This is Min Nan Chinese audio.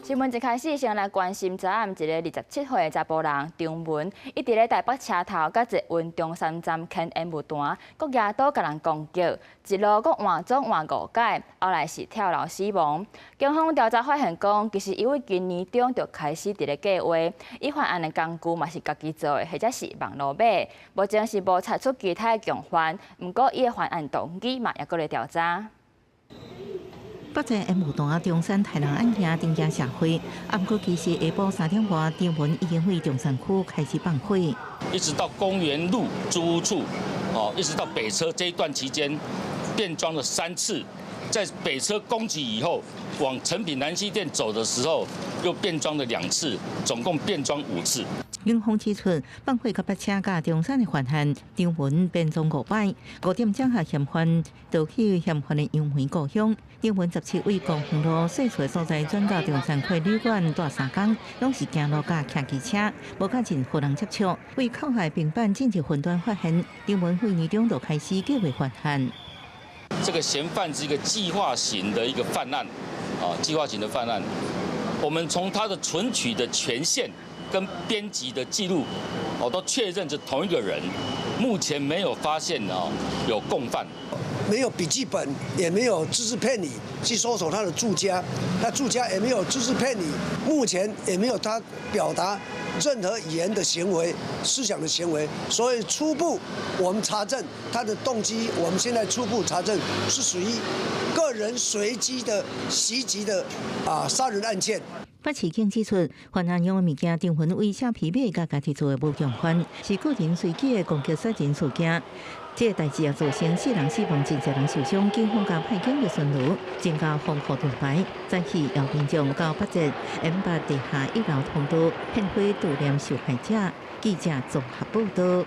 新聞一開始，先來關心昨暗一個27歲的查埔人張文，伊佇咧台北車頭佮捷運中山站牽煙霧彈，閣舉刀共人攻擊，一路閣換裝換五擺，後來是跳樓死亡。警方調查發現講，其實伊對今年中就開始佇咧計劃，伊犯案的工具嘛是家己做的，或者是網路買。目前是無查出其他的共犯，毋過伊的犯案動機嘛猶閣咧調查。北捷煙霧彈中山刣人案件震驚社會，毋過其實下晡3點外，張文已經對中山區開始放火，一直到公園路租屋處，哦，一直到北車這一段期間，變裝了三次，在北車攻擊以後，往誠品南西店走的時候，又變裝了兩次，總共變裝五次。警方指出，放火佮北車佮中山的犯案，張文變裝五擺，5點鐘下嫌犯逃去嫌犯的楊梅故鄉。張文17對光復路踅厝所在轉到中山區旅館蹛3工，攏是行路佮騎機車，無佮任何人接觸。為扣害平板進入雲端發現，張文去年中就開始計劃犯案。這個嫌犯是一個計劃型的一個犯案，啊，計劃型的犯案。我們從他的存取的權限跟編輯的記錄，哦，都確認是同一個人。目前沒有發現哦有共犯。沒有筆記本，也沒有隻字片語去搜索他的住家，他住家也沒有隻字片語，目前也沒有他表達任何語言的行為、思想的行為，所以初步我們查證他的動機，我們現在初步查證是屬於個人隨機的襲擊的殺人案件。北市警指出，犯案用的物件張文為蝦皮買，佮家己做的無共犯，是個人隨機的攻擊殺人事件。這個代誌也造成四人死亡，真濟人受傷。警方共派警力巡邏，增加防護盾牌，早起邀民眾到北捷 M8地下一樓通道獻花悼念受害者。記者綜合報道。